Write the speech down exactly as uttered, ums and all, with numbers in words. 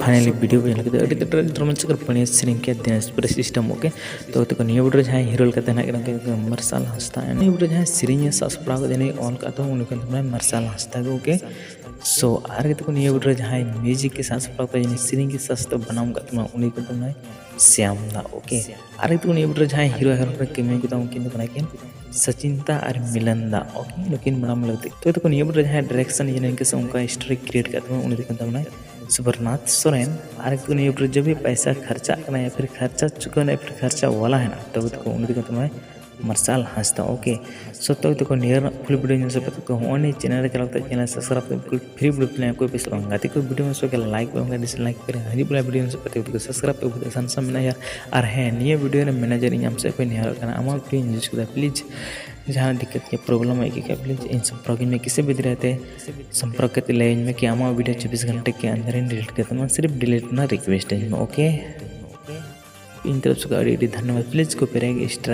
Finally video ᱵᱚᱱ ᱧᱮᱞ ᱠᱮᱫᱟ, ᱟᱹᱰᱤ ᱛᱮᱫ ᱟᱹᱰᱤ ᱨᱳᱢᱟᱧᱪᱚᱠᱚᱨ ᱯᱟᱹᱱᱤᱭᱟᱹ ᱥᱮᱨᱮᱧ ᱠᱮᱫ ᱫᱤᱱᱟᱡᱽᱯᱩᱨ system, okay᱾ ᱛᱚ ᱛᱟᱠᱚ ᱱᱤᱭᱟᱹ video ᱨᱮ ᱡᱟᱦᱟᱸᱭ hero ᱞᱮᱠᱟᱛᱮ ᱦᱮᱱᱟᱜ ᱠᱤᱱᱟ ᱩᱱᱠᱤᱱ ᱫᱚ ᱢᱟᱨᱥᱟᱞ ᱦᱟᱸᱥᱫᱟ, ᱱᱤᱭᱟᱹ video ᱨᱮ ᱡᱟᱦᱟᱸᱭ ᱥᱮᱨᱮᱧ ᱮ ᱥᱟᱵ ᱥᱟᱯᱲᱟᱣ ᱠᱟᱫᱟ, ᱱᱩᱭ ᱚᱞ ᱠᱟᱫ ᱛᱟᱵᱚᱱ ᱩᱱᱤ ᱠᱟᱱ ᱛᱟᱵᱚᱱᱟᱭ ᱢᱟᱨᱥᱟᱞ ᱦᱟᱸᱥᱫᱟ ᱜᱮ, okay᱾ So ᱟᱨ ᱜᱮ ᱛᱟᱠᱚ ᱱᱤᱭᱟᱹ video ᱨᱮ ᱡᱟᱦᱟᱸᱭ music ᱮ ᱥᱟᱵ ᱥᱟᱯᱲᱟᱣ ᱠᱟᱫᱟ, ᱡᱟᱦᱟᱸᱭ ᱥᱮᱨᱮᱧ ᱜᱮ ᱥᱟᱵ ᱥᱟᱯᱲᱟᱣ ᱵᱟᱱᱟᱢ ᱠᱟᱫ ᱛᱟᱵᱚᱱᱟ ᱩᱱᱤ ᱠᱟᱱ ᱛᱟᱵᱚᱱᱟᱭ ᱥᱭᱟᱢ ᱫᱟ, okay᱾ ᱟᱨ ᱜᱮ ᱛᱟᱠᱚ ᱱᱤᱭᱟᱹ video ᱨᱮ ᱡᱟᱦᱟᱸᱭ hero heroine ᱨᱮ ᱠᱟᱹᱢᱤ ᱠᱟᱫᱟ ᱩᱱᱠᱤᱱ ᱫᱚ ᱠᱟᱱᱟ ᱠᱤᱱ ᱥᱟᱪᱤᱱᱛᱟ ᱟᱨ ᱢᱤᱞᱚᱱ ᱫᱟ, okay, ᱱᱩᱠᱤᱱ ᱵᱟᱱᱟᱢ ᱞᱟᱹᱜᱤᱫ᱾ ᱛᱚ ᱛᱟᱠᱚ ᱱᱤᱭᱟᱹ video ᱨᱮ ᱡᱟᱦᱟᱸᱭ direction ᱡᱟᱦᱟᱸᱭ ᱱᱤᱝᱠᱟᱹ ᱥᱮ ᱚᱱᱠᱟ story create ᱠᱟᱫ ᱛᱟᱵᱚᱱᱟ ᱩᱱᱤ ᱫᱚ ᱠᱟᱱ ᱛᱟᱵᱚᱱᱟᱭ ᱥᱩᱵᱚᱨᱱᱟᱛᱷ ᱥᱚᱨᱮᱱ᱾ ᱟᱨ ᱜᱮ ᱛᱟᱠᱚ ᱱᱤᱭᱟᱹ video ᱨᱮ ᱡᱚᱵ ᱵᱷᱤ ᱯᱟᱭᱥᱟ ᱠᱷᱟᱨᱪᱟᱜ ᱠᱟᱱᱟ ᱭᱟ ᱯᱷᱤᱨ ᱠᱷᱟᱨᱪᱟ ᱪᱩᱠᱟᱹ ᱱᱟ ᱯᱷᱤᱨ ᱠᱷᱟᱨᱪᱟ ᱣᱟᱞᱟ ᱦᱮᱱᱟᱜ ᱛᱚᱵᱮ ᱛᱟᱠᱚ ᱩᱱᱤ ᱫᱚ ᱠᱟᱱ ᱛᱟᱵᱚᱱᱟᱭ ᱢᱟᱨᱥᱟᱞ ᱦᱟᱸᱥᱫᱟ, okay᱾ So ᱛᱚ ᱛᱟᱠᱚ ᱱᱤᱭᱟᱹ ᱨᱮᱱᱟᱜ full video ᱧᱮᱞ ᱥᱟᱯᱮ ᱛᱟᱠᱚ ᱦᱚᱸᱜᱼᱚᱭ ᱱᱤᱭᱟᱹ channel ᱨᱮ ᱪᱟᱞᱟᱣ ᱠᱟᱛᱮ channel subscribe free video ᱯᱮ ᱧᱟᱢᱟ, ᱚᱠᱚᱭ ᱯᱮ ᱥᱮ ᱵᱟᱝ ᱜᱟᱛᱮ ᱠᱚ video ᱢᱮ ᱥᱮ ᱵᱟᱝ like ᱯᱮ ᱵᱟᱝ dislike ᱯᱮ, ᱦᱤᱡᱩᱜ ᱵᱮᱲᱟ video ᱢᱮ ᱥᱮ ᱯᱟᱛᱮ ᱠᱚ subscribe ᱯᱮ ᱵᱩᱡᱷᱟᱹᱣ ᱥᱟᱱ ᱥᱟᱱ ᱢᱮᱱᱟᱜᱼᱟ ᱭᱟᱨ᱾ ᱟᱨ ᱦᱮᱸ ᱱᱤᱭᱟᱹ video ᱨᱮ manager ᱤᱧ ᱟᱢ ᱥᱮᱫ ᱠᱷᱚᱱ ᱱᱮᱦᱚᱨᱚᱜ ᱠᱟᱱᱟ, ᱟᱢᱟᱜ video ᱧᱮᱞ ᱠᱟᱫᱟ please ᱡᱟᱦᱟᱸ ᱫᱤᱠᱠᱟᱛ ᱠᱮ problem ᱟᱹᱭᱠᱟᱹᱜ ᱠᱷᱟᱱ please ᱤᱧ ᱥᱚᱢᱯᱨᱚᱠ ᱤᱧ ᱢᱮ, ᱠᱤᱥᱮ ᱵᱷᱤ ᱫᱷᱤᱨᱮ ᱛᱮ ᱥᱚᱢᱯᱨᱚᱠ ᱠᱟᱛᱮ ᱞᱟᱹᱭᱟᱹᱧ ᱢᱮ ᱠᱤ ᱟᱢᱟᱜ video ᱪᱚᱵᱵᱤᱥ ᱜᱷᱚᱱᱴᱟ ᱠᱮ ᱟᱱᱫᱟᱨ ᱤᱧ delete ᱠᱟᱛᱟᱢᱟ, ᱥᱤᱨᱤᱯ delete ᱨᱮᱱᱟᱜ request ᱟᱹᱧ ᱢᱮ, okay᱾ ᱤᱧ ᱛᱚᱨᱚᱯ ᱥᱮᱫ ᱠᱷᱚᱱ ᱟᱹᱰᱤ ᱟᱹᱰᱤ ᱫᱷᱚᱱᱱᱚᱵᱟᱫ, please copyright strike